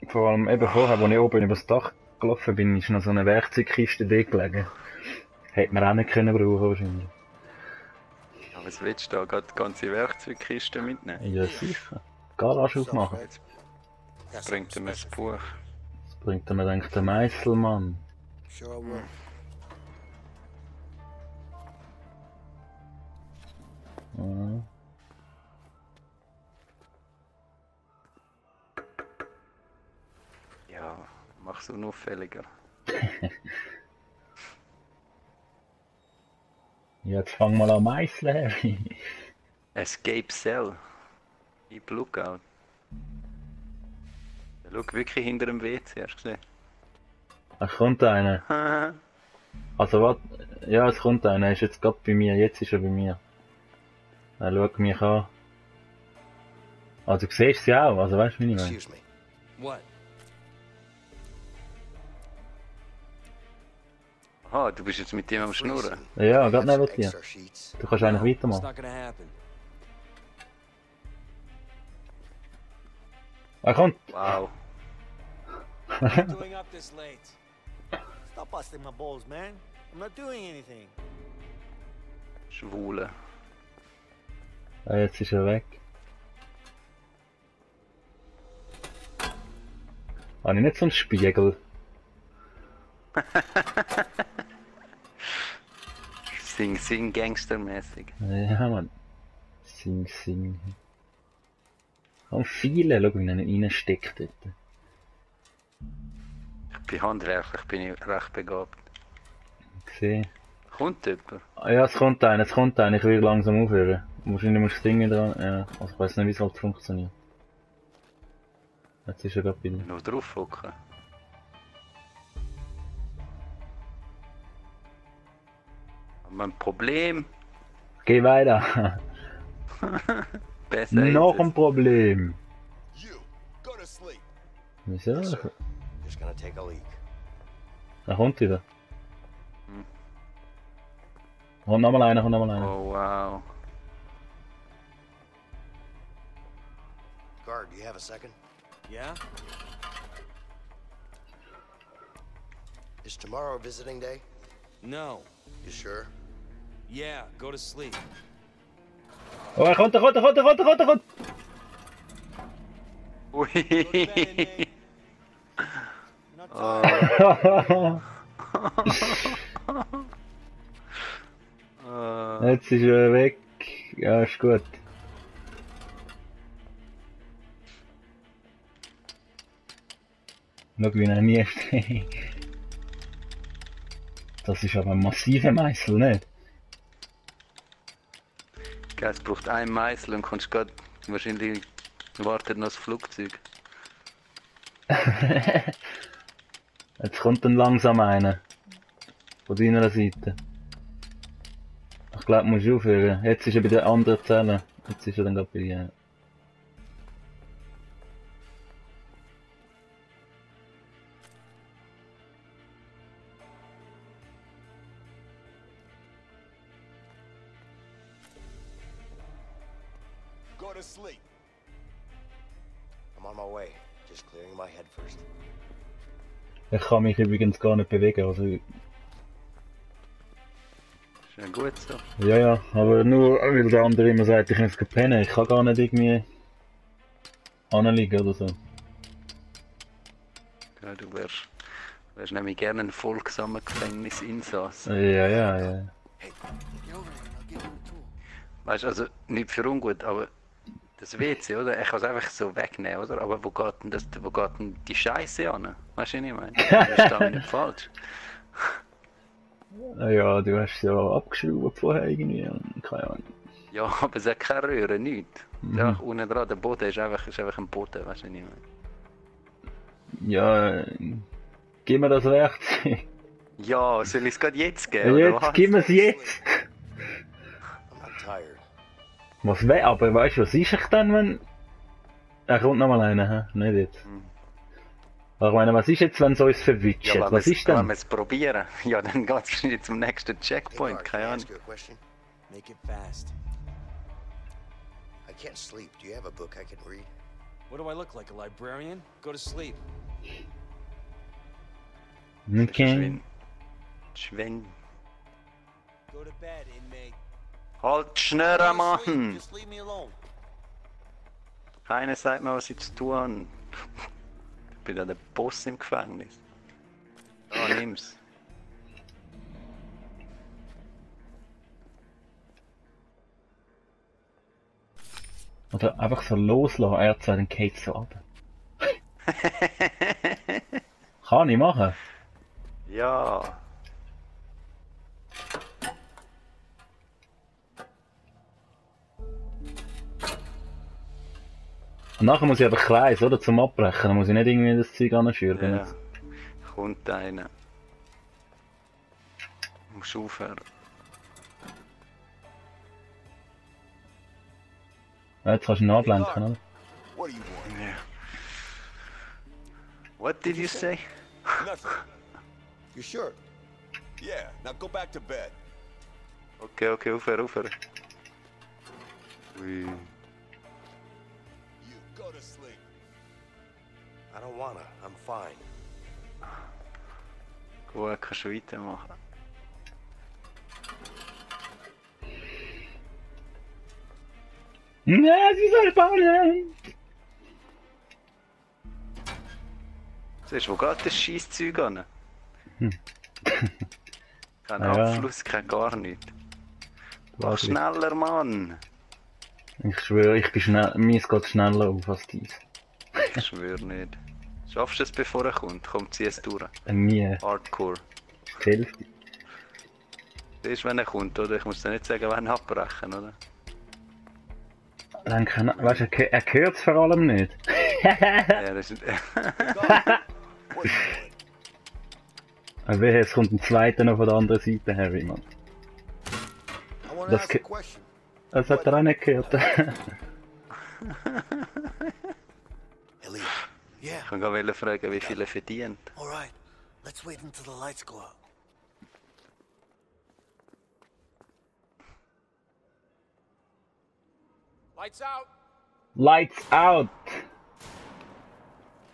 Vor allem eben vorher, als ich oben über das Dach gelaufen bin, ist noch so eine Werkzeugkiste dort gelegen. Hätte man auch nicht können brauchen wahrscheinlich. Ja, was willst du da? Gerade die ganze Werkzeugkiste mitnehmen? Ja, sicher. Garage aufmachen. Das bringt ihm ein Buch. Das bringt mir eigentlich der Meißelmann. Sure I will. Ja. Ja, mach's unauffälliger. Jetzt fang mal an meißeln, Harry. Escape Cell. Keep Lookout. Ja, schau wirklich hinter dem WC, hast du gesehen? Es kommt einer. Also was? Ja, es kommt einer. Er ist jetzt gerade bei mir. Jetzt ist er bei mir. Er schaut mich an. Also du siehst sie auch. Also weißt du, wie ich meine? Excuse me. What? Aha, du bist jetzt mit dem am Schnurren. Ja, gerade neben dir. Extra sheets. Du kannst eigentlich It's weitermachen. not gonna happen. Er kommt! Wow. Doing up this late. Stop busting my balls, man. I'm not doing anything. Schwule. Ja, jetzt ist er weg. Habe ich nicht so einen Spiegel? Sing, sing, gangstermäßig. Ja, Mann. Sing, sing. Komm, viele, schau, wie er reinsteckt dort. Ich bin handwerklich, bin ich recht begabt. Gesehen. Kommt jemand? Ah, ja, es kommt einer, ich will langsam aufhören. Wahrscheinlich musst du das Ding dran, ja, also ich weiß nicht, wie es halt funktioniert. Jetzt ist er gerade bei dir. Nur drauf hocken. Haben wir ein Problem? Geh weiter! Besser Noch ist ein Problem! You, go to sleep. Wieso? Yes, sir. Just gonna take a leak. Er kommt wieder. Hm. Kommt nochmal einer, kommt nochmal es. einer. Oh wow. Guard, do you have a second? Yeah? Is tomorrow visiting day? No. You sure? Yeah, go to sleep. Oh, er kommt! Ui. Not Oh. Jetzt ist er weg. Ja, ist gut. Schau, wie er nie steht. Das ist aber ein massiver Meißel, nicht? Es braucht einen Meißel und kannst grad wahrscheinlich wartet noch das Flugzeug. Jetzt kommt dann langsam einer. Von deiner Seite. Ich glaube, musst du aufhören. Jetzt ist er bei der anderen Zelle. Jetzt ist er dann gerade bei dir. Go to sleep. I'm on my way. Just clearing my head first. Ich kann mich übrigens gar nicht bewegen. Also, Ist ja gut so. ja, aber nur weil der andere immer sagt, ich muss pennen. Ich kann gar nicht irgendwie anliegen oder so. Ja, du wärst nämlich gerne ein folgsamer Gefängnisinsass. Ja. Hey, get over there and I'll give you a tool. Weißt du, also nicht für ungut, aber das WC, oder? Ich kann es einfach so wegnehmen, oder? Aber wo geht denn die Scheiße an? Weißt du, was ich meine? Das ist da nicht falsch. Ja, du hast ja abgeschraubt vorher irgendwie und keine Ahnung. Ja, aber es hat keine Röhre, nichts. Mhm. Ja, unten dran, der Boden ist einfach ein Boden, weißt du, was ich meine? Ja, gib mir das Werkzeug. Ja, soll ich es gerade jetzt geben, oder Jetzt, was? gib mir's jetzt! I'm not tired. Was weh, aber weißt du, was ist ich dann, wenn... Er kommt nochmal einer, hä? Nicht jetzt. Hm. Aber ich meine, was ist jetzt, wenn es uns verwitscht? Ja, Was ist wenn denn? wir es probieren, ja, dann geht es wahrscheinlich zum nächsten Hey, Checkpoint, guard, keine can I Ahnung. ask you a question? Make it fast. I can't sleep. Do you have a book I can read? What do I look like, a librarian? Go to sleep. Okay. Schwen. Go to bed, inmate. Halt schneller, Go to sleep. Mann! Just leave me alone. Keiner sagt mir, was ich zu tun habe. Ich bin ja der Boss im Gefängnis. Ah, nimm's. Oder einfach so loslassen, er sagt, dann geht's so ab. Kann ich machen. Ja. Und nachher muss ich einfach Kreis, oder? Zum Abbrechen. Dann muss ich nicht irgendwie das Zeug anschüren. Ja. Kommt einer. Musst aufhören. Ja, jetzt kannst du ihn ablenken, oder? What do you want? Ja. What did you say? Nothing. You sure? Yeah. Now go back to bed. Okay, aufhören. Ui. You go to sleep. I don't wanna. I'm fine. Gut, kannst du weitermachen. Ja, sie soll bauen! Siehst du, wo geht das Scheisszeug an? Kein Ja. Abfluss, kein gar nichts. Mach schneller, Mann! Ich schwöre, ich bin schnell, meins geht schneller auf als dies. Ich schwöre nicht. Schaffst du es, bevor er kommt? Kommt sie es durch. Nie. Hardcore. Die Hälfte. Siehst du, wenn er kommt, oder? Ich muss dir nicht sagen, wann abbrechen, oder? Dann kann weißt du, er hört es vor allem nicht. Ja, das ist... What do you want? Aber wehe, es kommt ein zweiter noch von der anderen Seite, Harry, Mann. I wanna Das ask a ca- question. Das hat er auch nicht gehört. Elliot. Yeah. Ich wollte fragen, wie viel er verdient. All right. Let's wait until the lights go out. Lights out! Lights out!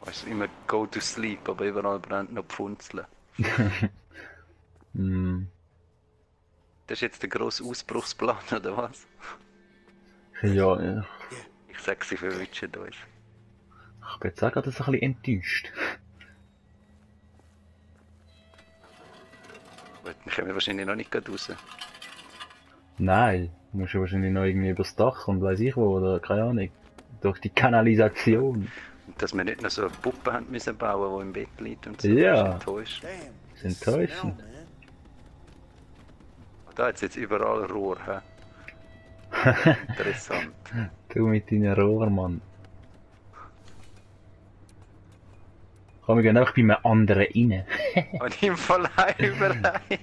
Weißt du, immer go to sleep, aber überall brennt noch Pfunzeln. Hm. Das ist jetzt der grosse Ausbruchsplan, oder was? Ja, ja. Ich sag, sie verwünschen uns. Ich bin jetzt auch gerade so ein bisschen enttäuscht. Gut, wir kommen wahrscheinlich noch nicht gerade raus. Nein, du musst ja wahrscheinlich noch irgendwie übers Dach und weiss ich wo, oder keine Ahnung. Durch die Kanalisation. Und dass wir nicht noch so eine Puppe haben müssen bauen, die im Bett liegt und so. Ja. Das ist enttäuscht. Damn. Das ist enttäuschend. Smell, man. Da hat jetzt überall Rohr, hä? Interessant. Du mit deinen Rohr, Mann. Komm, wir gehen einfach bei einem anderen rein. Und im Fall überleid.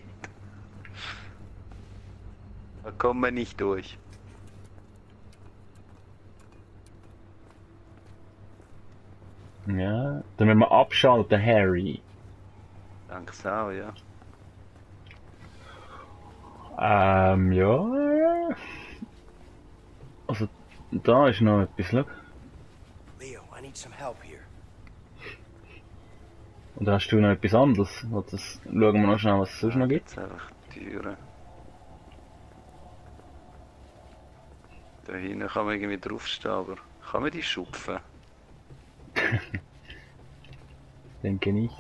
Da kommen wir nicht durch. Ja, dann müssen wir abschalten, Harry. Danke auch, ja. Ja. Also, da ist noch etwas, schau. Leo, I need some help here. Und hast du noch etwas anderes? Das schauen wir noch schnell, was es sonst noch gibt. Jetzt einfach die Türen. Da hinten kann man irgendwie draufstehen, aber kann man die schupfen? Denke nicht.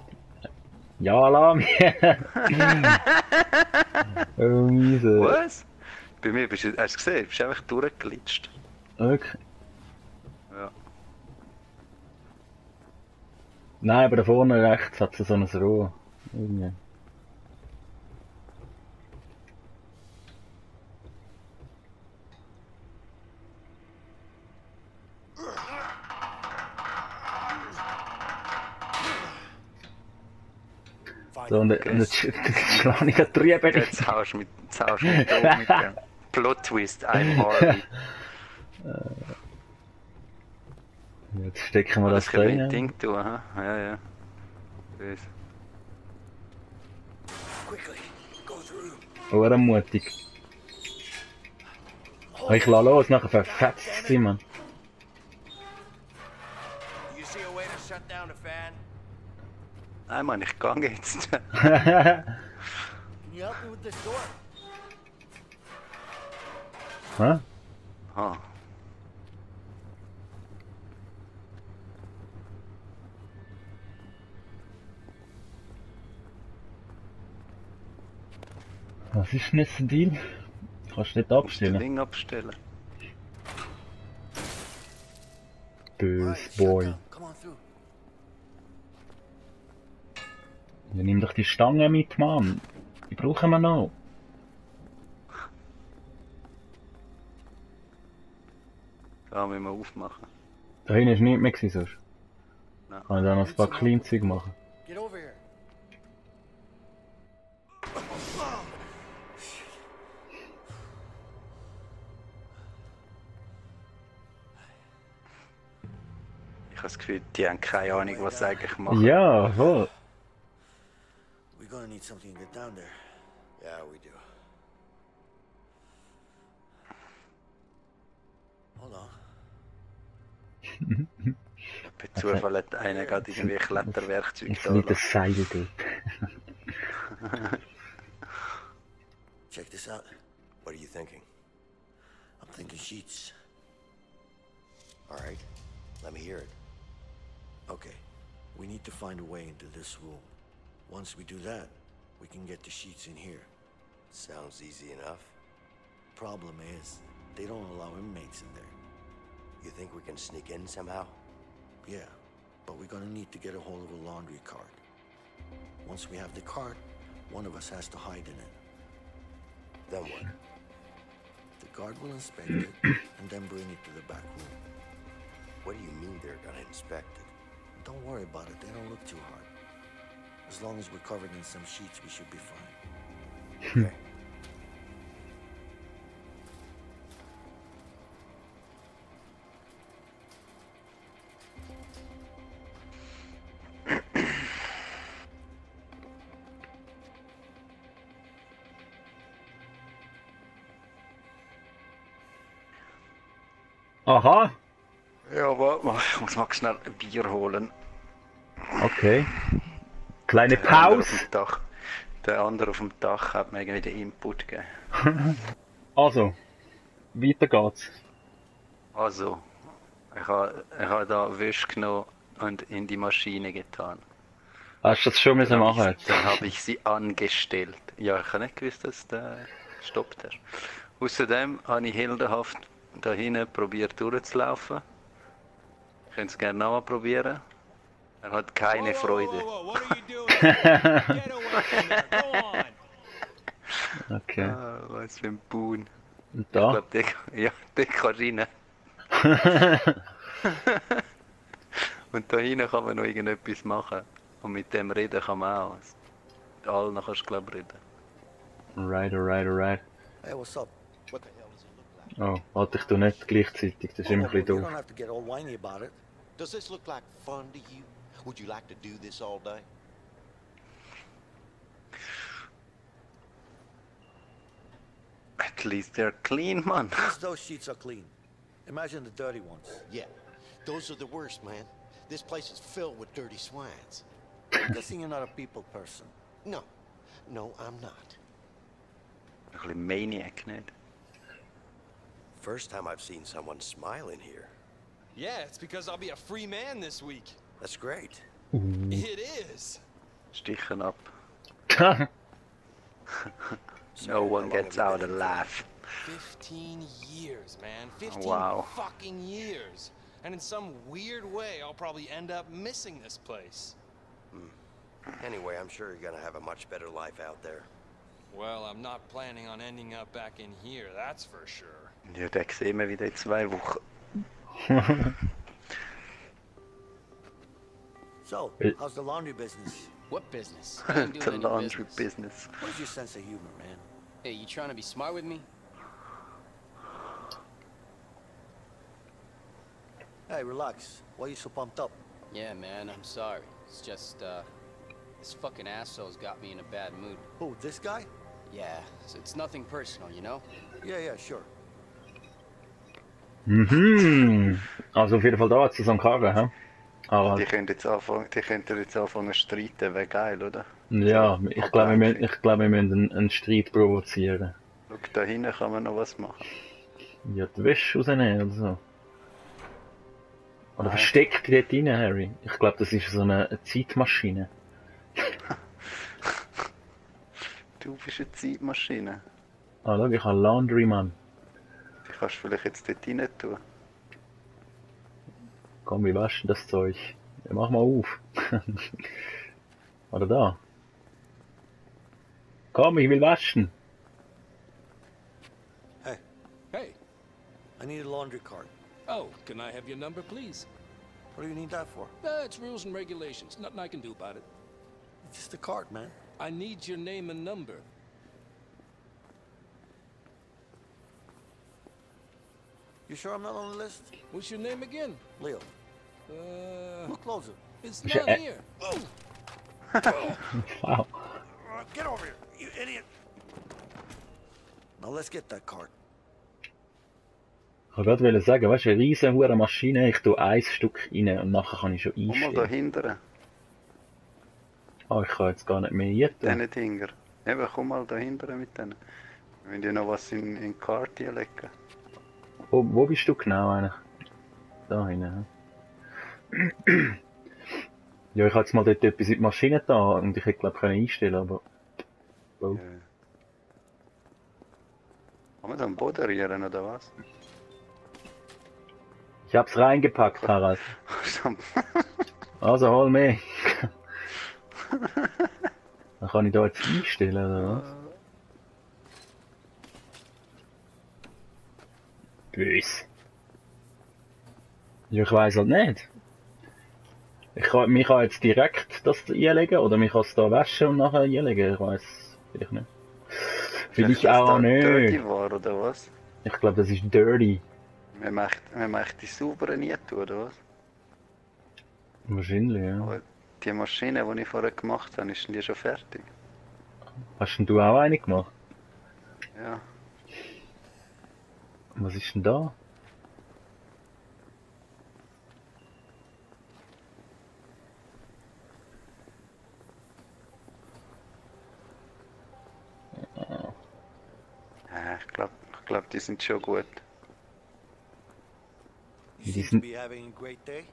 Ja, Alarm! Oh, miese. Was? Bei mir bist du, hast du gesehen, bist du einfach durchgeglitscht. Okay. Ja. Nein, aber da vorne rechts hat es so ein Rohr. Irgendwie. So, und jetzt schlage ich drüber. Jetzt haust du mit dem Plot-Twist einmal. Jetzt stecken wir das Das können wir rein. Ding tun, ha? Ja, ja. Böse. Quickly, go through. Oder mutig. Ich lasse los, nachher verfetzt sie, Mann. shut down the fan? Nein, Mann, ich gehe jetzt. Can you help me with this door? Hä? Ah. Was ist denn jetzt der Deal? Kannst du nicht Das abstellen? Ding abstellen. Bös shut Boy. down. Come on through. Ja, nimm doch die Stange mit, Mann. Die brauchen wir noch. Da müssen wir aufmachen. Da hinten ist nichts mehr gewesen, sonst. Nein. Kann ich da noch ein paar Kleinzeug machen. Get over here. Ich habe das Gefühl, die haben keine Ahnung, was sie eigentlich machen. Ja, voll. We're gonna need something to get down there. Yeah, we do. Hold on. Per Zufall hat einer gerade irgendwie Kletterwerkzeug Jetzt da. liegt das Seil dort. Check this out. What are you thinking? I'm thinking sheets. All right, let me hear it. Okay. We need to find a way into this room. Once we do that, we can get the sheets in here. Sounds easy enough. Problem is, they don't allow inmates in there. You think we can sneak in somehow? Yeah, but we're gonna need to get a hold of a laundry cart. Once we have the cart, one of us has to hide in it. Then what? The guard will inspect it and then bring it to the back room. What do you mean they're gonna inspect it? Don't worry about it, they don't look too hard. As long as we're covered in some sheets, we should be fine. Okay. Aha, Ja, warte mal, ich muss mal schnell ein Bier holen. okay. Kleine Der andere auf Pause. dem Dach. Der andere auf dem Dach hat mir irgendwie den Input gegeben. Also, weiter geht's. Also, ich habe da Wäsche genommen und in die Maschine getan. Hast du das schon müssen machen jetzt? Dann habe ich sie angestellt. Ja, ich habe nicht gewusst, dass du gestoppt hast. Außerdem habe ich heldenhaft da hinten probiert durchzulaufen. Könnt es gerne nochmal probieren. Er hat keine Freude. Whoa, what are you doing? Get away from there. Go on. Okay. Ah, was für ein Boon. Und Ich da? glaube, der kann rein. Und da hinten kann man noch irgendetwas machen. Und mit dem reden kann man auch. Mit allen kannst du, glaube ich, reden. Alright, alright, alright. Hey, what's up? What the hell does it look like? Oh, warte, ich tu nicht gleichzeitig, das ist immer ein You bisschen don't doof. have to get all whiny about it. Does this look like fun to you? Would you like to do this all day? At least they're clean, man. At least those sheets are clean. Imagine the dirty ones. Yeah, those are the worst, man. This place is filled with dirty swines. I'm guessing you're not a people person. No, no, I'm not. Een bisschen maniac, nicht? First time I've seen someone smile in here. Yeah, it's because I'll be a free man this week. That's great. It is. Stichen ab. So, No how one long gets have you out been in alive. 15 years, man. 15 wow. fucking years. And in some weird way, I'll probably end up missing this place. Anyway, I'm sure you're gonna have a much better life out there. Well, I'm not planning on ending up back in here, that's for sure. Ja, den sehen wir wieder in 2 Wochen. So, how's the laundry business? What business? I ain't The doing any laundry business. business. Where's your sense of humor, man? Hey, you trying to be smart with me? Hey, relax. Why are you so pumped up? Yeah, man, I'm sorry. It's just, this fucking asshole's got me in a bad mood. Who, this guy? Yeah, so it's nothing personal, you know? Yeah, sure. Mhm. Also auf jeden Fall da zu so einem Karren, hä? Aber Die könnten jetzt anfangen zu streiten, wäre geil, oder? ja, ich glaube, wir müssen einen Streit provozieren. Schau, da hinten kann man noch was machen. Ja, die Wäsche rausnehmen oder so. Oder Nein. versteckt dort rein, Harry. Ich glaube, das ist so eine Zeitmaschine. Du bist eine Zeitmaschine. Ah, schau, ich habe Laundryman. Die kannst du vielleicht jetzt dort rein tun. Komm, wir waschen das Zeug. Ja, mach mal auf. Oder da. Komm, ich will waschen. Hey, I need a laundry cart. Oh, can I have your number, please? What do you need that for? It's rules and regulations. Nothing I can do about it. It's just a cart, man. I need your name and number. You sure I'm not on the list? What's your name again? Leo, look closer. It's Is it not here. Wow. Get over here, you idiot. Now let's get that cart. Ich wollte gerade sagen, weißt du, eine riesen hure Maschine, ich tue ein Stück rein und nachher kann ich schon Komm mal da einstellen. hinten, Ah, ich kann jetzt gar nicht mehr hier tun. diesen Dinger. Eben, komm mal da hinten mit denen. Wir müssen ja noch was in die Karte legen. Wo bist du genau eigentlich? Da hinten. Hm? Ja, ich habe jetzt mal dort etwas in die Maschine da und ich hätte glaube können einstellen, aber... Oh. Ja. Kann man da am Boden rühren, oder was? Ich hab's reingepackt, Harald. Also hol mehr. Dann kann ich da jetzt einstellen, oder was? Bös. Ja, ich weiss halt nicht. Mich kann jetzt direkt das einlegen oder mich kann es da waschen und nachher einlegen. Ich weiss vielleicht nicht. Vielleicht auch Dirty nicht. war, oder was? Ich glaube, das ist dirty. Man möchte die sauberen nie tun, oder was? Wahrscheinlich, ja. Aber die Maschine, die ich vorher gemacht habe, ist die schon fertig. Hast denn du auch eine gemacht? Ja. Was ist denn da? Ja, ich glaub, die sind schon gut. You Decent. seem to be having a great day.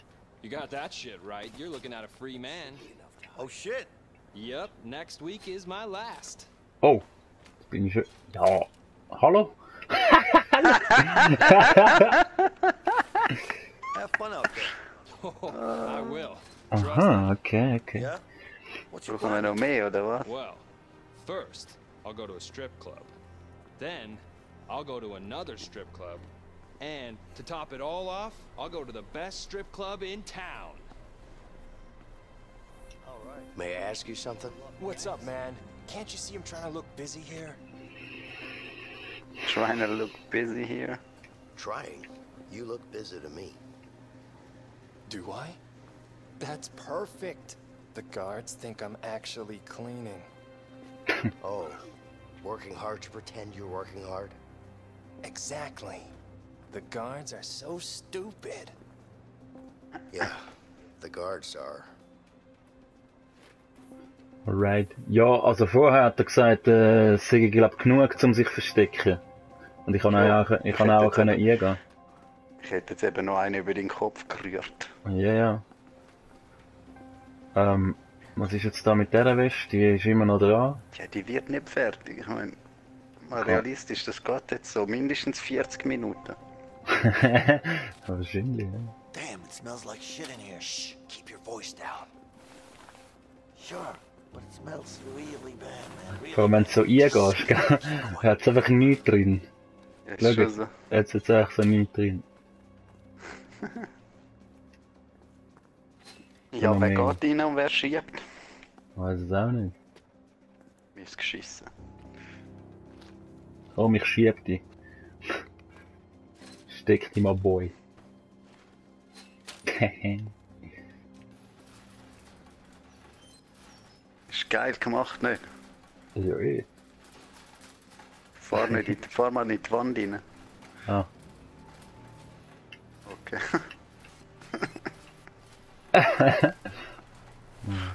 You got that shit right. You're looking at a free man. Oh shit. Yep, next week is my last. Oh, bin ich schon. Ja, hallo? Have fun out there. Oh, I will. Trust me. Aha, okay, okay. Yeah? What's your Brauchen wir plan? noch mehr, oder was? Well, first, I'll go to a strip club. Then, I'll go to another strip club. And, to top it all off, I'll go to the best strip club in town. All right. May I ask you something? What's up, man? Can't you see I'm trying to look busy here? Trying to look busy here. Trying. You look busy to me. Do I? That's perfect. The guards think I'm actually cleaning. Oh, working hard to pretend you're working hard? Exactly. The guards are so stupid. Yeah, the guards are. Alright. Ja, also vorher hat er gesagt, es sei glaub genug zum sich verstecken. Und ich kann Ja, auch, ich ich kann hätte auch jetzt können aber- eingehen. Ich hätte jetzt eben noch einen über den Kopf gerührt. Ja, ja. Was ist jetzt da mit dieser Wäsche? Die ist immer noch dran. Ja, die wird nicht fertig. Ich meine, mal realistisch, das geht jetzt so mindestens 40 Minuten. Wahrscheinlich, ja. Damn, it smells like shit in here. Shh, keep your voice down. Sure, but it smells really bad, man. Really Vor allem wenn du so eingehst, gell? Hat es einfach nichts drin. Ja, Schau ist schon jetzt, so. jetzt hat es echt so nichts drin. Ja, wer Phänomen. geht rein und wer schiebt? Weiß es auch nicht. Wie ist geschissen. Komm, ich schieb dich. Steck dich mal, Boy. Ist geil gemacht, nicht? Ja, eh. Fahr mal nicht in die Wand rein. Ah. Okay. Hm.